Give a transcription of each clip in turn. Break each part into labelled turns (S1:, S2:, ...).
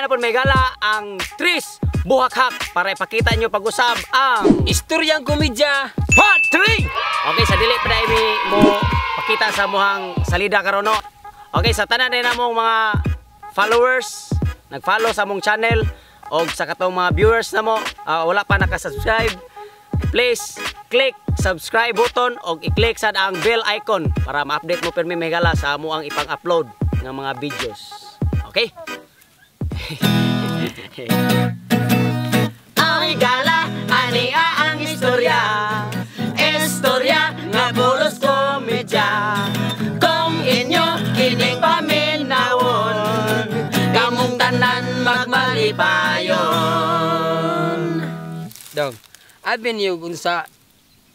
S1: Niya na po may gala ang Tris Buhakhak para ipakita nyo pag-usab ang
S2: Istoryang Komedya
S1: Part 3! Okay, sa dili pa na imi mo pakita sa muhang salida karon, no. Okay, sa tanan din namong mga followers, nag-follow sa among channel og sa katong mga viewers namo, wala pa naka-subscribe, please click subscribe button og i-click sad ang bell icon para ma-update mo pirmi mga higala sa amo ang ipang-upload ng mga videos. Okay? Ang higala, ani ang istorya. Istorya nga pulos komedya. Kung inyo kining paminawon, kamong tanan magmalipayon.
S2: Dong. Avenue kung sa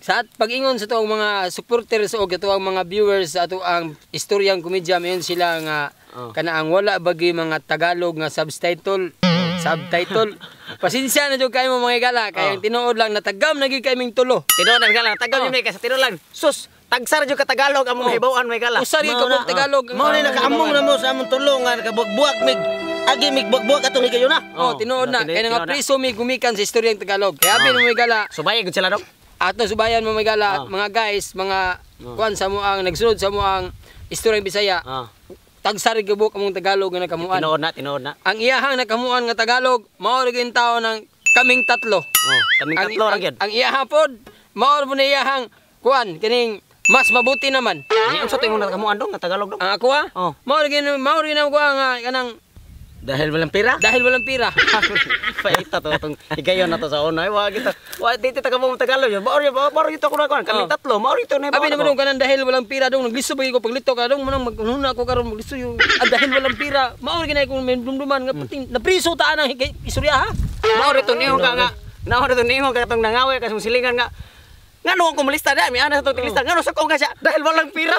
S2: at pag-ingon sa tuang mga supporters o ang mga viewers sa ato ang Istoryang Komedya, mayon sila nga kana ang wala bagi mga Tagalog nga subtitle subtitle. Pasensya na jud kayo mo mga higala kay ang tinuod lang natagam na gyud kaming tulo.
S1: Tinuod na higala, tagam yun kay sa tinuod lang. Sus, tagsar jud ka Tagalog among hibaw-an may gala.
S2: Usar gyud ka pong Tagalog.
S3: Mao ni nakaamong na mo sa among tulo nga nakabuwag-buwag mig agi mig buwag-buwag atong higayon na.
S2: Oh, tinuod na kay nga priso mi gumikan sa Istoryang Tagalog. Kaya abi mo mga higala.
S1: Subay gud sila dong.
S2: Ato subayan mo mga higala, mga guys, mga kuan sa mo ang nagsunod sa mo ang Istoryang Bisaya. Tagsar gyud buok among Tagalog nga nakamuan.
S1: Tinuod na, tinuod na.
S2: Ang iyahang nakamuan nga Tagalog, mao ra gyud tawo ng kaming tatlo.
S1: Oh, kaming tatlo ra gyud.
S2: Ang iyahang pod, mao ra pud na iyahang kuan kining mas mabuti naman.
S1: Ni unsa to imong nakamuan dong nga Tagalog dong?
S2: Ang ako ha?
S1: Oh.
S2: Mao ra gyud ang kuan nga kanang
S3: dahil walang pera?
S2: Dahil walang pera.
S1: Paita to itong higayon na to sa una. Ay, wag ito. Wa di ta ka mo Tagalog yun. Maor yun, maor ito ko na kuan. Kaming tatlo, maor ito na.
S2: Abi naman dong kanang dahil walang pera dong nagliso ba ko paglito ka dong manang maghuna ko karon magliso yung dahil walang pera. Maor gyud kung may dumduman nga pati napriso ta anang istorya ha.
S1: Maor ito niyo ka nga. Naor ito niyo ka katong nangaway ka sa silingan nga. Ngano ang kumulista da, may ana sa tong tilista. Ngano sa ko nga siya dahil walang pera.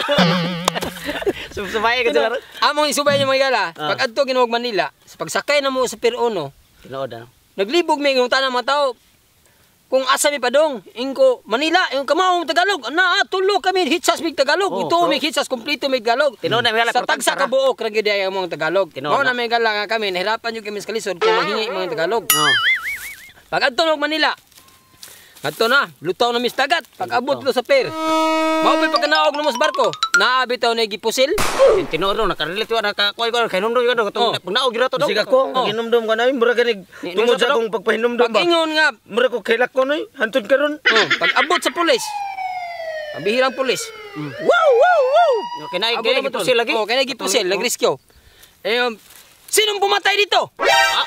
S1: Subay ka sila.
S2: Among isubay niyo mga higala, pag adto ginuog Manila, sa pagsakay na mo sa Pier 1.
S1: Tinuod ano.
S2: Naglibog mi ng tanang mga tao. Kung asa mi padong, ingko Manila, yung kamao Tagalog, ana tulo kami hitsas mig Tagalog.
S1: Oh,
S2: Ito mig hitsas kompleto mig Tagalog.
S1: Tinuod na mga
S2: sa tagsa ka buok ra gyud ay among Tagalog. Mao na mga higala nga kami nahirapan jud kami sa kalisod kung manghingi mga Tagalog.
S1: Oh.
S2: Pag adto og Manila, adto na, lutaw na mis dagat. Pag abot to sa pier, mao pa'y pagkanaog na mo sa barko. Naabi taw na gipusil.
S1: Tinuod no, nakarelate wa nakakuay ko kay hinumdum ko katong pagnaog gyud ato dong.
S3: Bisig ako, ginomdom ka na mura ganig tungod sa akong pagpahinumdom ba.
S2: Pag-ingon nga,
S3: mura ko kailak ko noy, hantod karon.
S2: Pag abot sa pulis. Ang bihirang pulis. Wow, wow, wow.
S1: Okay na gipusil lagi.
S2: Oh, kay gipusil, nagrescue. Eh sinong pumatay dito?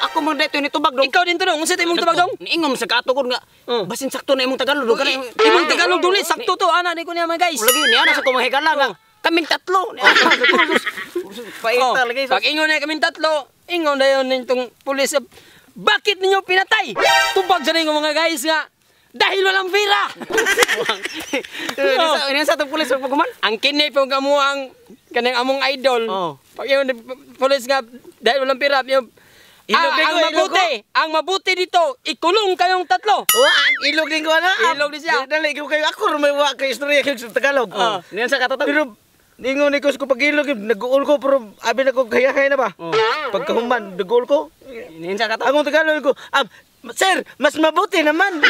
S1: Ako man dito ni tubag dong.
S2: Ikaw din to dong. Unsa imong tubag dong?
S1: Niingom sa katugod nga. Basin sakto na imong Tagalog dong.
S2: Imong Tagalog duli sakto to ana ni ko niya mga guys.
S1: Lagi ni ana sa ko mga higala nga. Kaming tatlo. Paita lagi.
S2: Pag ingon na kaming tatlo, ingon dayon nitong pulis. Bakit ninyo pinatay? Tubag sa ninyo mga guys nga. Dahil walang pera.
S1: Ini sa tong pulis pagkuman.
S2: Ang kini po kamo ang kanang among idol. Pag ingon pulis nga dahil walang pera, yung ang mabuti dito, ikulong kayong tatlo.
S3: Wa, ilog din ko na.
S2: Ilog din siya.
S3: Dali ko kayo ako may wa kay istorya kay sa Tagalog.
S1: Niyan sa katotoo.
S3: Pero ningon ni ko sa pag-ilog, nag-uol ko pero abi na ko kaya na ba? Pagkahuman nag-uol ko.
S1: Niyan sa katotoo.
S3: Ang Tagalog ko, sir, mas mabuti naman.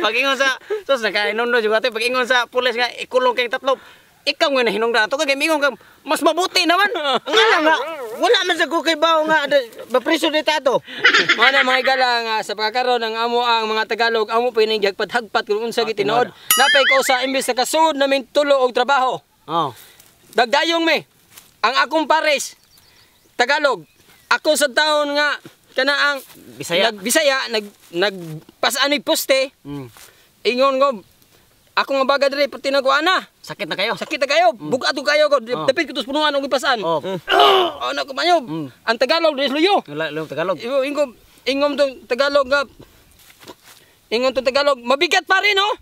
S1: Pag-ingon sa sus nakainomdom jud ate, pag-ingon sa pulis nga ikulong kayong tatlo. Ikaw nga nahinungdan ato kay mingon ka mas mabuti naman.
S3: Nga lang nga, wala man sa kay bao nga mapriso ni tato.
S2: Mao na mga higala nga sa pagkakaron ang amo ang mga Tagalog amo pa ning gihagpat-hagpat kung unsa gitinuod. Napay kausa imbes na kasud namin tulo og trabaho.
S1: Oh.
S2: Dagdayong me. Ang akong pares Tagalog. Ako sa taon nga kana ang
S1: Bisaya.
S2: Nagbisaya nagpasaan ni poste. Ingon ko ako nga baga diri pati na ko ana.
S1: Sakit na kayo.
S2: Sakit na kayo. Bugat kayo ko. Dapit ko tos punuan og ipasan.
S1: Oh.
S2: Oh, na ko manyo. Ang Tagalog diri luyo.
S1: Wala Tagalog.
S2: Ingom ingom tong Tagalog nga. Ingon tong Tagalog, mabigat pa rin oh.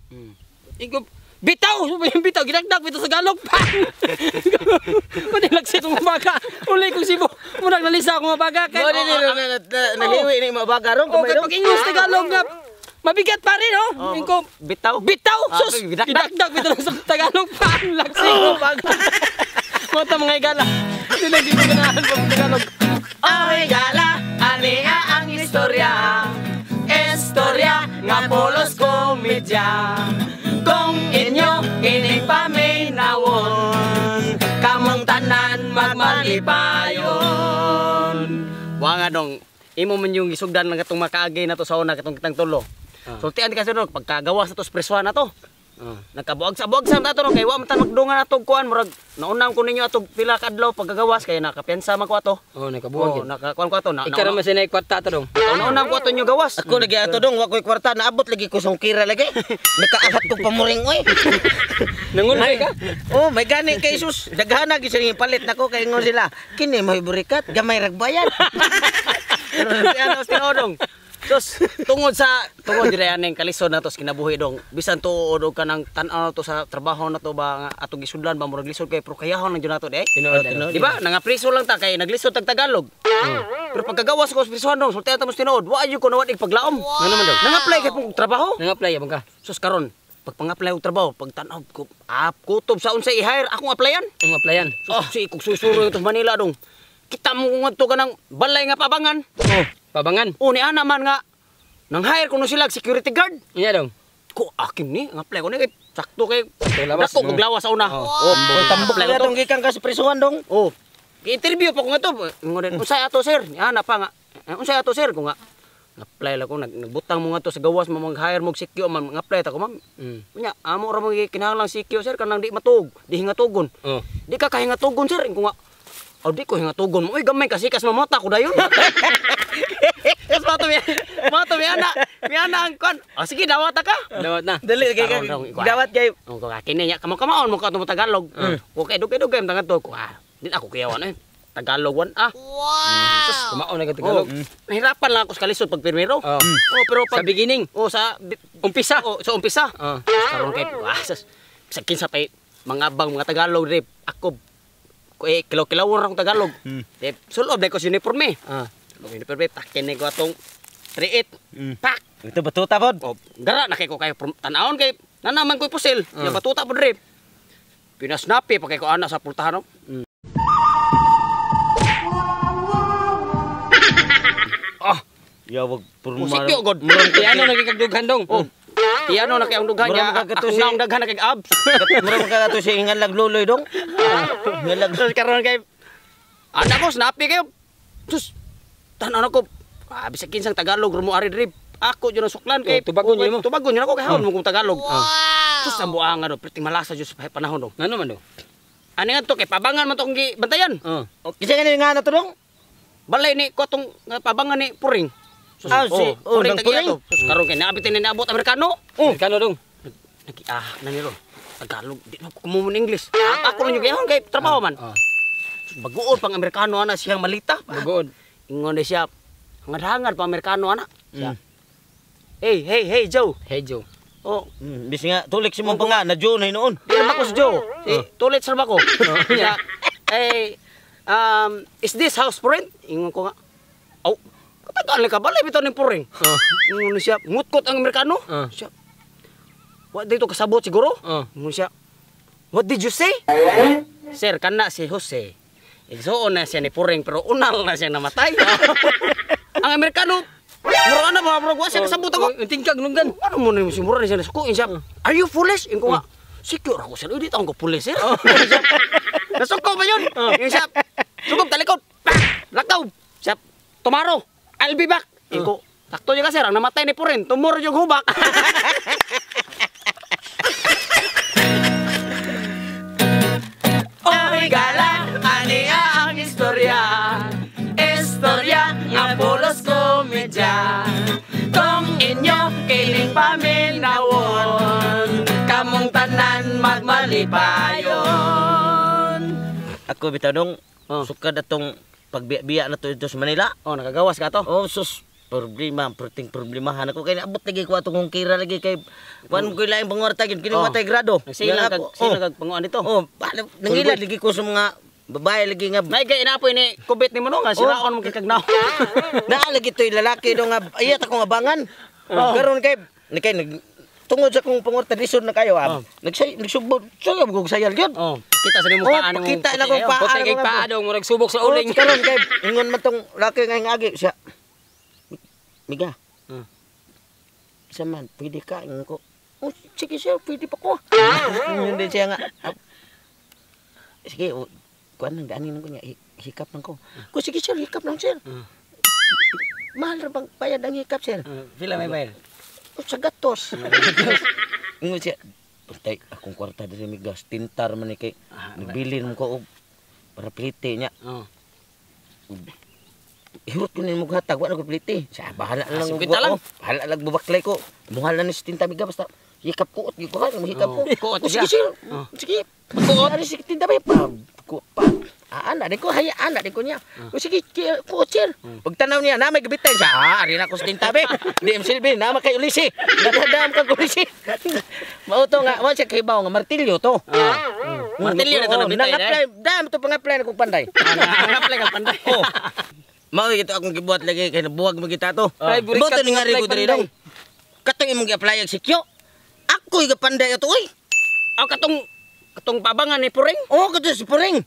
S2: Ingom bitaw, bitaw gidagdag bitaw sa Tagalog. Pati lagsit mo baga. Uli kong sibo. Munang nalisa ako mabaga kay.
S3: Mo ni nahiwi ni mabaga ron
S2: Okay, pag ingon sa Tagalog nga mabigat pa rin, oh. Ingko,
S1: bitaw.
S2: Bitaw! Sus! Gidagdag bitaw sa Tagalog pa. Lagsi ko baga. Mata mga higala. Hindi na ginahan pag Tagalog.
S1: Ay, gala! Malipayon. Wa nga dong, imo man yung gisugdan lang katong makaagay na to sa una katong kitang tulo. Sultian kasi dong pagkagawas na to sa presuhan na to. Nagkabuag sa buag sa nato no kay wa man tan magdungan ato kuan murag naunang ko ninyo atog pila ka adlaw pagkagawas kay nakapiyansa man ko ato.
S2: Oh, nakabuwag.
S1: Oh, nakakuan ko ato na.
S2: Ikaw naman sinay kwarta to dong.
S1: Naunang ko ato nyo gawas.
S3: Ako lagi ato dong, wa ko'y kwarta, naabot lagi ko sa kira lagi. Nakaahat ko pamuring oy.
S2: Nangulay ka?
S3: Oh, may gani kay Jesus. Daghana gyud siya palit nako kay ingon sila. Kini may burikat, gamay ragbayan.
S1: Pero ano tinodong. Sus, tungod diri aning kalisod nato sa kinabuhi dong. Bisan tuod og kanang tan-aw nato sa trabaho nato ba nga atong gisudlan ba murag lisod kay pero kayahon lang jud nato di.
S2: Tinuod.
S1: Di ba? Nangapriso lang ta kay naglisod tag Tagalog. Pero pagkagawas ko sa prisuhan dong, sulti ata mo tinuod, wa ayo ko nawad ig paglaom.
S2: Ano man dong?
S1: Nang-apply kay pong trabaho.
S2: Nang-apply abang ka.
S1: Sus karon, pag pang-apply og trabaho, pag tan-aw ko, kutob sa unsay i-hire akong applyan.
S2: Ang applyan.
S1: Sus, si kung susuro ito sa Manila dong. Kita mo kung ngadto ka ng balay nga pabangan.
S2: Oh, pabangan.
S1: O ni ana man nga nang hire kuno sila security guard.
S2: Iya dong.
S1: Ko akin ni ang apply ko ni kay sakto kay
S2: lawas,
S1: dako
S2: no?
S1: kog lawas sa una.
S2: Oh.
S1: Oh,
S3: Tambok
S1: apply
S3: na
S1: ko to.
S3: tong gikan ka sa prisuhan dong.
S1: Oh. Gi-interview pa ko nga to. Ingon unsay ato sir? Ni ana pa nga. Unsay ato sir ko nga. Apply lang ko nagbutang mo nga to sa gawas mo mag-hire mo og CQ man nga-apply ta ko ma'am. Unya amo ra mo kinahanglan CQ sir kanang di matuog, di hingatugon.
S2: Oh.
S1: Di ka kahingatugon sir ko nga. Oh, di ko hingatugon mo. Uy, gamay kasi kas mamata ko dayon. Kas mato mi ana. Mi ana ang kon. Oh, sige dawat ka.
S2: Dawat na.
S3: Dali kay
S1: Karon dong, ikaw.
S3: dawat kay
S1: Oh, ko kini nya kamo kamaon mo ka to Tagalog. Ko kay dugay-dugay man to ko. Ah, di na ako kuyawan eh. Tagalog wan ah.
S2: Kumaon na ka Tagalog.
S1: Oh, nahirapan lang ako sa kalisod pag pirmero.
S2: Oh.
S1: Oh, pero
S2: Sa
S1: pag
S2: beginning.
S1: oh sa
S2: Umpisa.
S1: Oh, sa umpisa.
S2: Oh.
S1: Karon kay ah, sa kinsa pay mga abang mga Tagalog rep ako ko eh kilaw-kilawon ra akong Tagalog. Eh sulob dai ko sa uniforme.
S2: Ah.
S1: Sulob uniforme takin ko atong 38. Pak.
S3: Ito batuta pod.
S1: Oh, gara na kay ko kayo tan-awon kay nanaman ko'y pusil. Ya batuta pod rep. Pinasnapi pa kay ko ana sa pultahan. Ah,
S3: Yawag purma.
S1: musikyo god.
S2: Kaya ano nagikagdughan dong?
S1: Oh. Piano na kay ang dughan niya.
S3: Mura magkakato
S1: Akong naong daghan na kay abs.
S3: Mura man ka si ingan lagluloy dong. Ingan lag.
S1: Terus karon kay anak ko snappy kayo. Sus. Tan-aw ko. Ah, bisag kinsang Tagalog rumo ari diri. Ako jud ang suklan kay
S2: Oh, tubagon yun mo.
S1: Tubagon yun ako kay haon mo kung Tagalog. Sus ang buangan do, perting malasa jud sa panahon do.
S2: Ngano man do?
S1: Ani nga to kay pabangan man to akong gibantayan.
S2: Oh.
S3: Kinsa gani nga na to dong?
S1: Balay ni ko tong pabangan ni Puring. Sus,
S3: Ah, si- oh,
S1: Puring
S3: nang
S1: tagiya
S3: Puring.
S1: to. Sus karon kay naabit ni naabot Amerikano.
S2: Oh. Kano dong?
S1: Nagi na niro. Tagalog di na ko kumumon English. Ako lang yung gayahon kay trabaho man.
S2: Oh.
S1: Sus, baguon pang Amerikano ana siyang malita.
S2: Bagoon.
S1: Ingon na siya, hangad-hangad pa Amerikano ana. Siya. Hey, hey, hey Joe.
S2: Hey Joe.
S1: Oh,
S3: Bis nga tulik si mong panga na Joe na noon.
S1: di na ba ko si Joe? Si tulit sa ba ko? Siya, hey, is this house for rent? Ingon ko nga. Oh, katagal ka balay bitaw ning puring.
S2: Oh.
S1: Ingon siya, ngutkot ang Amerikano. Siya, what dito kasabot siguro?
S2: Oh.
S1: Ingon siya, what did you say? Sir, kana si Jose. Igsuon na siya ni Puring pero unal na siya namatay. Ang Amerikano, mura na ba, mura siya kasabot ako.
S2: Ang tingkag lunggan.
S1: Ano mo na yung simura na siya nasuko? Siya, are you foolish? Ingon ko nga, secure ako sir. Uy, dito ako pulis sir. Nasuko ba yun? Ingon siya, sukob talikod. Pak! Lakaw. Siya, tomorrow, I'll be back. Ingon ko, sakto niya ka sir, ang namatay ni Puring, tomorrow yung hubak. Oy gala, ani ang istorya. Istorya nga pulos komedya. Kung inyo kining paminawon, kamong tanan magmalipayon.
S3: Ako bitaw dong,
S1: Oh.
S3: sukad atong pagbiya-biya na to dito sa Manila.
S1: Oh, nakagawas ka to?
S3: Oh, sus problema, perting problemahan ako kay naabot lagi ko atong kong kira lagi kay kuan ko laing pangwarta gid kini
S1: Oh.
S3: matay grado.
S1: Nagsilang kag silang kag panguan dito.
S3: Oh, nangilad lagi ko sa mga babae lagi nga
S1: Naigay inapoy ni kubit ni mo no nga siraon mo kay kagnaw.
S3: naa lagi to'y lalaki do nga ayat akong abangan. Karon kay kay nag tungod sa akong pangwarta lisod na kayo ah. Nagsay nagsubod sayab kog sayal gyud.
S1: Oh, kita sa nimo
S3: Oh,
S1: paa nimo.
S3: pakita na kong paa.
S2: Puti kay paa dong, murag subok sa
S3: Oh,
S2: uling.
S3: karon kay ingon man tong laki nga agi siya. Miga. Isa man, pwede ka. Ingon ko. Oh, sige siya, pwede pa ko. Ingon din siya nga. Sige, oh, kuan nang daanin ko niya. Hikap lang ko. Ko sige sir, hikap lang sir. Mahal ra bang bayad ang hikap sir?
S1: Pila may bayad?
S3: O, sa gatos. Ingon siya, "Patay, akong kwarta diri migas, tintar man ni kay nagbilin mo ko og para plite niya.
S1: Oh.
S3: Ihurot ko nimo hatag, wa na ko plite. Sa bahala na lang
S1: 50 lang.
S3: Oh, bahala lang bubaklay ko. Muhal na ni sa tinta miga basta hikap ko, ko ka, hikap ko.
S1: Kuot
S3: Oh,
S1: siya.
S3: sige sir.
S1: Oh.
S3: Sige. Kuot. Ari sige tinta ba pa. Ko pa. Ana din ko hayaan na din ko niya. O sige, kuot sir. Pagtanaw niya na may gabitay siya. Ah, ari na ko sa tinta be. Di im silbi na makay ulisi. Nadadam ka ulisi. Mao to nga wa siya kahibaw nga martilyo to.
S1: Martilyo na to
S3: Oo,
S1: nabitay,
S3: nang-apply, dam to pang-apply na kong panday.
S1: Nang-apply ka panday.
S3: Oh. Mao ito akong gibuhat lagi kay nabuwag mo kita to.
S2: Ay, burikat
S3: Mao to ni ngari
S2: apply
S3: ko diri
S2: panday.
S3: dong. Katong imong gi-apply ang sikyo. Ako'y gapanday ato oy.
S1: Aw katong pabangan ni Puring.
S3: Oh, kato si Puring.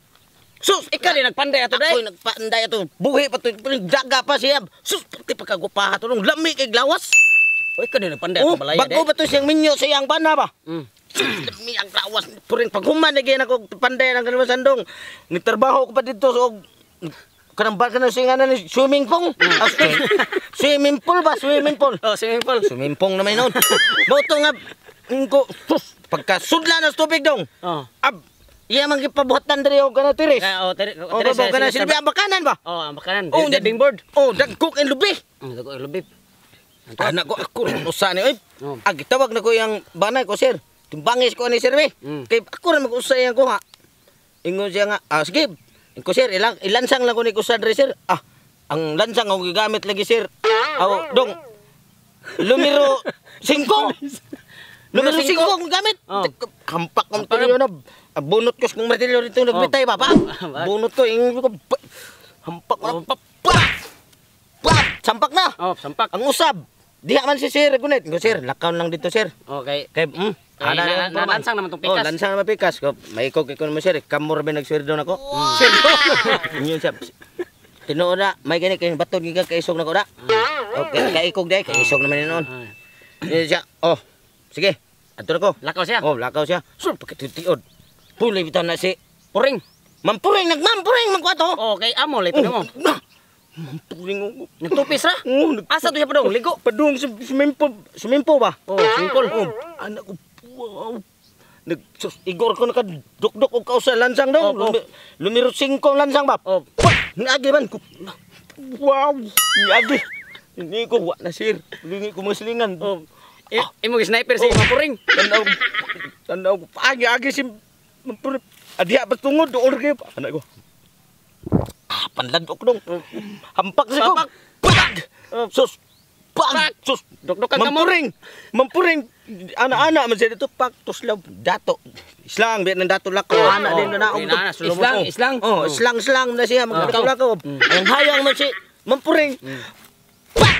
S3: Sus,
S1: Ikaw din nagpanday ato day.
S3: ako'y nagpanday ato. Buhi pa to, Puring daga pa siya. Sus, pati pagkagupaha to nung lami kay glawas.
S1: O ikaw din nagpanday
S3: Oh,
S1: ato balaya
S3: bago ba to siyang minyo sa iyang bana ba?
S1: Mm.
S3: Sus, lami ang glawas ni Puring. Paghuman na ako panday ng kanang sandong. Nagtrabaho ko pa dito so kanang ba kanang siya nga na ni swimming pool. Ah, swimming pool ba? Swimming pool.
S1: Oh, swimming pool.
S3: Swimming pool naman noon. Mao to nga ko sus, pagkasudla ng tubig dong.
S1: Oh.
S3: Ab, iya man gipabuhatan diri og kana tiris.
S1: Oh, tere,
S3: Oh, ba kana silbi ang bakanan ba?
S1: Oh, ang bakanan.
S3: Oh,
S1: Diving board.
S3: Oh, dagkok ang lubi.
S1: Ang dagko ang lubi.
S3: Anak ko ako rin usa ni oy.
S1: Oh.
S3: Ag tawag na ko yang banay ko sir. Timbangis ko ani sir be. Kay ako ra mag-usa yang kuha. Ingon siya nga, ah sige. Ingon sir, ilang ilansang lang ko ni kusa diri sir. Ah, ang lansang akong gigamit lagi sir. Aw, dong. Lumiro 5. Numero 5 akong gamit.
S1: Oh.
S3: Hampak kong martilyo na. Bunot ko sa kong martilyo dito nagbitay ba pa. Bunot ko ingon ko. Hampak ko na. Pa! Pa! Sampak na.
S1: Oh, sampak.
S3: Ang usab. Diha man si sir gunit. Ko sir, lakaw lang dito sir.
S1: Okay.
S3: Kay
S1: Kay nalansang naman tong pikas.
S3: Oh, lansang naman pikas. Ko maikog ko naman sir, kamor ba nagsweldo nako.
S1: Sir.
S3: Inyon siya. Tinuod na, may gani kay baton gikan kaisog nako na. Okay, kaikog dai, kaisog naman noon. Inyon siya. Oh. Sige. Adto na ko.
S1: Lakaw siya.
S3: Oh, lakaw siya. Sur pagkatitiod. Pulay bitaw na si
S1: Puring.
S3: Mampuring nagmampuring man ko ato.
S1: Oh, kay amo lito nimo.
S3: Mampuring ako.
S1: Nagtupis ra.
S3: Oh,
S1: Asa to siya padong ligo.
S3: Padung sa swimming pool ba?
S1: Oh, swimming pool.
S3: Oh, anak ko. Wow. Nag sus, igor ko nakadukdok og kausa lansang daw.
S1: Oh, oh.
S3: Lumiro 5 lansang ba?
S1: Oh.
S3: Niagi man ko. Wow, niagi. Hindi ko wa na sir. Lingi ko mga silingan.
S1: Oh. Imo sniper si Mampuring.
S3: Tanaw. Tanaw ko. Agi agi si Mampuring. Adiya pa tungod doon kayo. Anak ko. Ah, panladok dong. Hampak sa ko.
S1: Hampak.
S3: Pag! Sus. Pag! Sus.
S1: Dukdukan ka mo.
S3: Mampuring. Mampuring. Ana-ana man siya dito. Pak. Tuslaw. Dato. Islang. Biya ng dato lako. Ana din na naong.
S1: Ana, sulubos.
S2: Islang, islang.
S3: Oh, islang-islang na siya. Magdakaw-lakaw. Ang hayang man si Mampuring. Pak!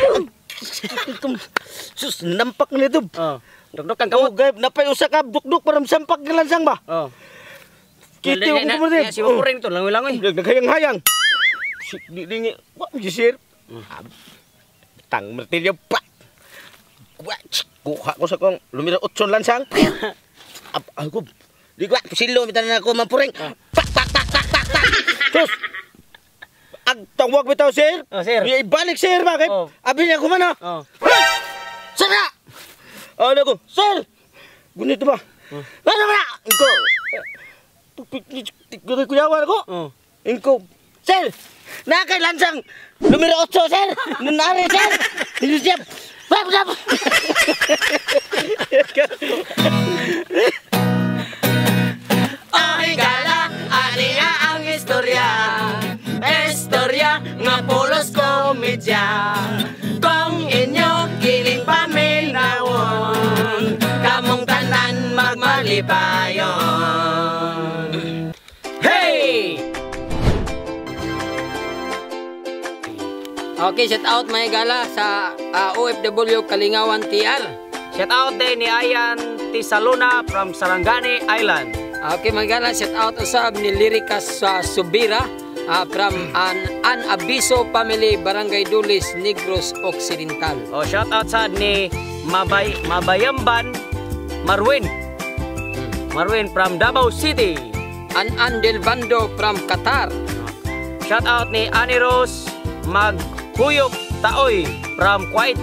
S3: Sus, nampak na nito.
S1: Oh. Dukdukan ka
S3: Oh,
S1: mo.
S3: gayb, napay usa ka dukduk para sampak ng lansang ba?
S1: Oh.
S3: Kiti ko mo din.
S1: Si Mampuring to langoy-langoy.
S3: Naghayang-hayang. Si dingi, wa si sir. Tang martilyo pa. Wa, kuha ko sa kong lumira 8 lansang. Ab, ako. Di ko silo bitan na ako Mampuring. Pak pak pak pak pak pak. Sus. Ag tawag bitaw sir.
S1: Oh, sir.
S3: Ibalik sir ba kay.
S1: Oh.
S3: Abi niya kumana.
S1: Oh.
S3: Sir na! Ano ko? Sir! Gunito ba? Ano ba na? Inko! Kuyawan ko?
S1: Oh.
S3: Inko! Sir! Nakay lansang numero 8, sir! Nunari, sir! Hindi siya! Bap, bap!
S1: Ay gala, ani nga ang istorya. Istorya nga pulos komedya. Kung inyo kining paminawon, kamong tanan magmalipayon. Hey!
S2: Okay, shout out mga gala sa OFW Kalingawan TR.
S1: Shout out din ni Ayan Tisaluna from Sarangani Island.
S2: Okay mga gala, shout out usab ni Lirica sa Subira from An Abiso Family, Barangay Dulis, Negros Occidental.
S1: O shout out sad ni Mabayamban Marwin. Marwin from Davao City.
S2: An An Del Bando from Qatar.
S1: Shout out ni Annie Rose Maghuyop Taoy from Kuwait.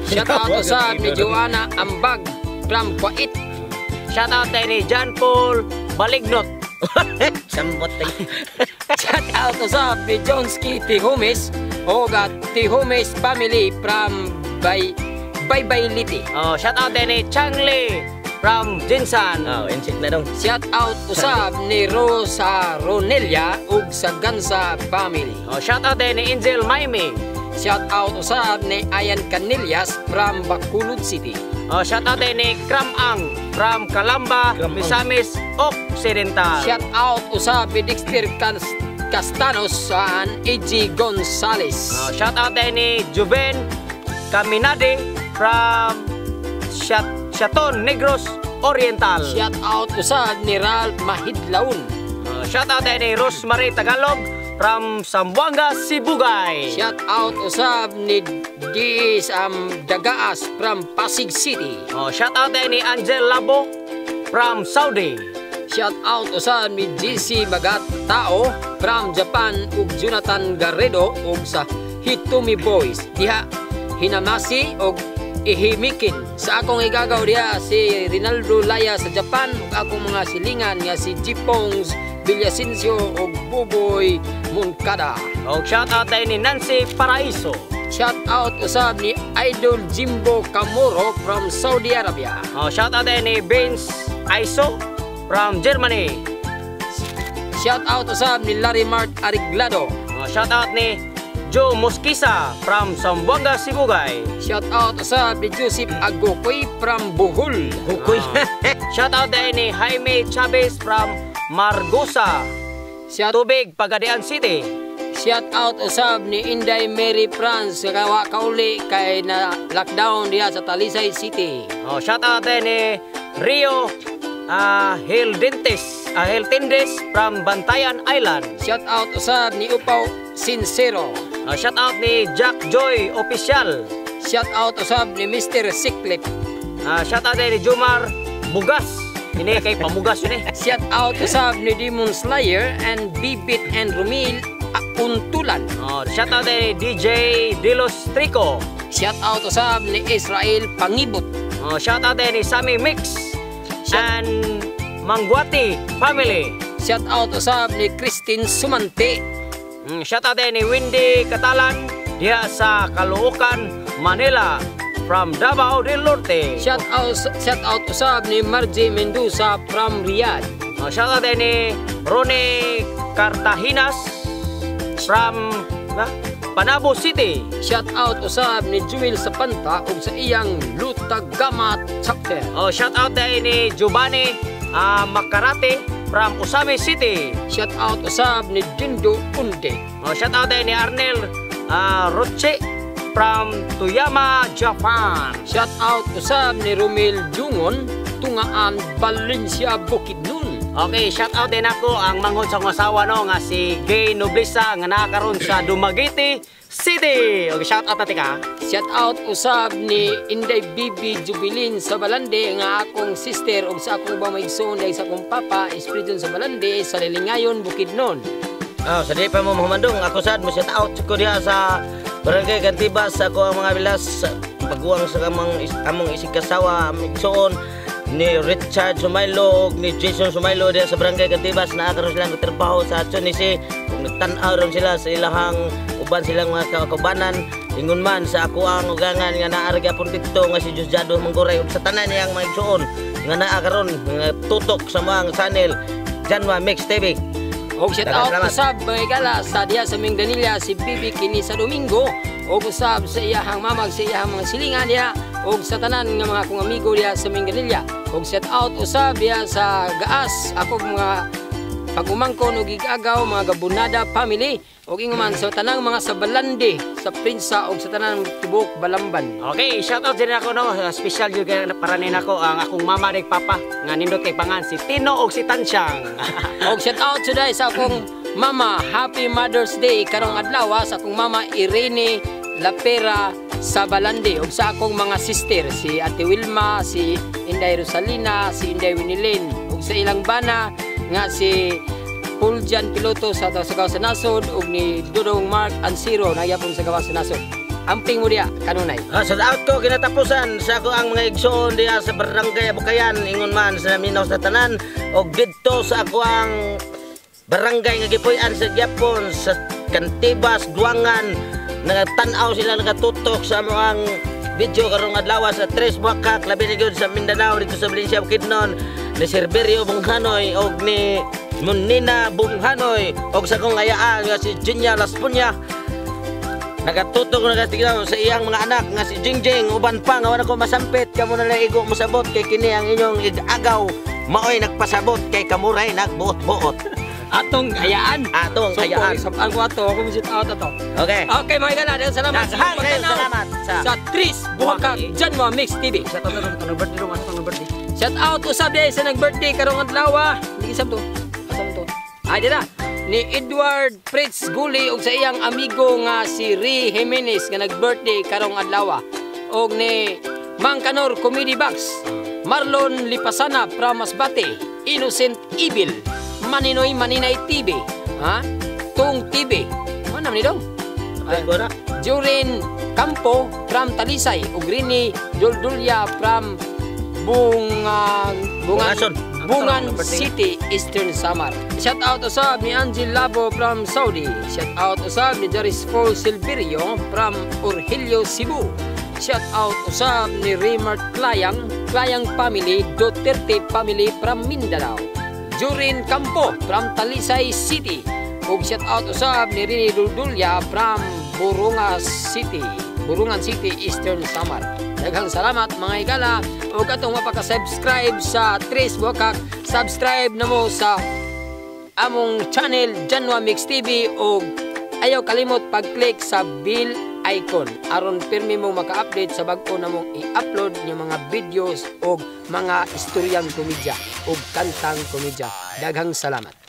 S2: Shout out usab ni Joanna Ambag from Kuwait.
S1: Shout out ni John Paul Balignot.
S3: Sambot tayo.
S2: Shout out usab ni Johnski Tihumes o at Tihumes family from Baybay Liti.
S1: Oh, shout out din ni Chang Lee from Jinsan.
S3: Oh, insik na dong.
S2: Shout out usab ni Rosa Ronelia ug sa Gansa family.
S1: Oh, shout out din ni Angel Maimi.
S2: Shout out usab ni Ayan Canillas from Bacolod City.
S1: Oh, shout out din ni Kram Ang from Calamba,
S3: Kram Ang.
S1: Misamis Occidental.
S2: Shout out usab ni Dexter Castanos and AG Gonzales.
S1: Oh, shout out din ni Juven Caminade from Shaton, Negros Oriental.
S2: Shout out usab ni Ralph Mahidlaun.
S1: Oh, shout out din ni Rosemary Tagalog from Zamboanga, Sibugay.
S2: Shout out usab ni Diz Dagaas from Pasig City.
S1: Oh, shout out din ni Angel Labo from Saudi.
S2: Shout out usab ni GC Magatao from Japan ug Jonathan Garrido ug sa Hitomi Boys. Diha Hinamasi og Ihimikin. Sa akong igagaw diha si Rinaldo Laya sa Japan ug akong mga silingan nga si Jipongs Villasencio ug Buboy Moncada.
S1: Og shout out din ni Nancy Paraiso.
S2: Shout out usab ni Idol Jimbo Camoro from Saudi Arabia.
S1: Oh, shout out din ni Vince Aiso from Germany.
S2: Shout out usab ni Larry Mark Ariglado.
S1: Oh, shout out ni Joe Mosquisa from Zamboanga, Sibugay.
S2: Shout out usab ni Joseph Agokoy from Bohol.
S3: Hukoy.
S1: Shout out din ni Jaime Chavez from Margosa, Tubig, Pagadian City.
S2: Shout out usab ni Inday Mary France kawa kauli kay na lockdown diha sa Talisay City.
S1: Oh, shout out din ni Rio Hiltindes from Bantayan Island.
S2: Shout out usab ni Upaw Sincero.
S1: Oh, shout out ni Jack Joy Official.
S2: Shout out usab ni Mr. Siklip.
S1: Shout out din ni Jumar Bugas. Ini kay pamugas yun eh.
S2: Shout out usab ni Demon Slayer and Bibit and Romil Untulan.
S1: Oh, shout out din ni DJ Delos Trico.
S2: Shout out usab ni Israel Pangibot.
S1: Oh, shout out din ni Sammy Mix and Mangguati Family.
S2: Shout out usab ni Christine Sumante.
S1: Shout out din ni Wendy Catalan diha sa Caloocan, Manila from Davao del Norte.
S2: Shout out usab ni Margie Mendoza from Riyadh.
S1: Oh, shout out din ni Ronnie Cartaginas from Panabo City.
S2: Shout out usab ni Jewel Sapanta ug sa iyang Lutagama chapter.
S1: Oh, shout out din ni Giovanni Makarate from Ozamiz City.
S2: Shout out usab ni Dindo Unde.
S1: Oh, shout out din ni Arnel Roche from Toyama, Japan.
S2: Shout out usab ni Romel Jungon, Tungaan, Valencia, Bukidnon.
S1: Okay, shout out din ako ang manghod sa akong asawa no nga si Gay Noblesa nga naa karon sa Dumaguete City. Okay, shout out na tika.
S2: Shout out usab ni Inday Bibi Jubilin sa Balande nga akong sister ug sa akong bamaigsoon dahil sa akong papa Espiritu sa Balande sa Lilingayon, Bukidnon.
S3: Oh, sa di pa mo mahumandong, ako sad mo shout out ko diha sa Barangay Gantibas sa ako ang mga bilas paguwang sa among isig kasawa aming igsoon ni Richard Sumaylo ug ni Jason Sumaylo diha sa Barangay Gantibas. Naa karon silang trabaho sa Chonisi ug nagtan-aw ron sila sa ilahang uban silang mga kaubanan. Ingon man sa ako ang ugangan nga naa ra gyapon didto nga si Josjado Mangguray ug sa tanan niyang mga igsoon nga naa karon nga tutok sa mga channel Janwa Mix TV.
S2: Og shout out
S3: Salamat.
S2: Usab mga higala sa diha sa Minglanilla si Bibi kini sa Domingo og usab sa iyahang mamag sa iyahang mga silingan diha og sa tanan nga mga akong amigo diha sa Minglanilla. Og shout out usab diha sa Gaas akong mga pag-umangkon og igagaw mga Gabunada family og ingon man sa tanang mga sa Balande sa Prinsa og sa tanang tibok Balamban.
S1: Okay, shout out din ako no, special jud kay para ni nako ang akong mama ug papa nga nindot kay pangan si Tino og si Tansyang.
S2: Og shout out today sa akong mama, Happy Mother's Day karong adlaw sa akong mama Irene Lapera sa Balande ug sa akong mga sister si Ate Wilma, si Inday Rosalina, si Inday Winilin ug sa ilang bana nga si Puljan Piloto sa gawas sa nasod ug ni Dudong Mark Ansiro nagyapon sa gawas sa nasod. Amping mo diya kanunay.
S3: Shout out ko kinatapusan sa ako ang mga igsoon diha sa Barangay Abukayan, ingon man sa Minaw sa tanan og didto sa ako ang barangay nga gipuy-an sa gyapon sa Kantibas, Duangan, nagtan-aw sila, nagatutok sa among video karong adlaw sa Tres Buakak, labi na gyud sa Mindanao dito sa Valencia Bukidnon, ni Serverio Bunghanoy og ni Munina Bunghanoy og sa akong ayaan nga si Jinya Laspunya. Nagatutok nagatignaw sa iyang mga anak nga si Jingjing, uban pa nga wala ko masampit, kamo na lang igo mosabot kay kini ang inyong igagaw maoy nagpasabot kay kamuray nagbuot-buot.
S2: Atong ayaan.
S3: Atong
S2: So,
S3: ayaan.
S2: Ang ato, ako shout out ato.
S3: Okay.
S2: Okay mga igala, daghang salamat sa
S3: Daghang
S2: inyong
S3: kayong
S2: pagtanaw
S3: salamat sa
S2: sa Tris Buhakak Janwa Mix TV.
S1: Shout out to nag-birthday dong, asa nag-birthday.
S2: Shout out usab diay sa nag-birthday karong adlaw. Hindi isam to. Asa man to? Ay dira ni Edward Fritz Guli ug sa iyang amigo nga si Ray Jimenez nga nag-birthday karong adlaw. Og ni Mang Kanor Comedy Box, Marlon Lipasana from Masbate, Innocent Evil, Maninoy Maninay TV, ha? Tung TV. Ano naman ni dong?
S3: Ay, wala.
S2: Jurin Campo from Talisay ug Rini Duldulya from Bungan Bungan
S3: Bungason.
S2: Bungan City, Eastern Samar. Shout out usab ni Angel Labo from Saudi. Shout out usab ni Jaris Paul Silverio from Urgelio, Cebu. Shout out usab ni Raymart Clayang, Clayang Family, Duterte Family from Mindanao. Jurin Campo from Talisay City. Ug shout out usab ni Rini Duldulya from Burunga City, Burungan City, Eastern Samar. Daghang salamat mga higala ug atong mapaka-subscribe sa Tres Buakak, subscribe na mo sa among channel Janwa Mix TV ug ayaw kalimot pag-click sa bell icon aron pirmi mo maka-update sa bag-o namong i-upload nga mga videos ug mga istoryang komedya ug kantang komedya. Daghang salamat.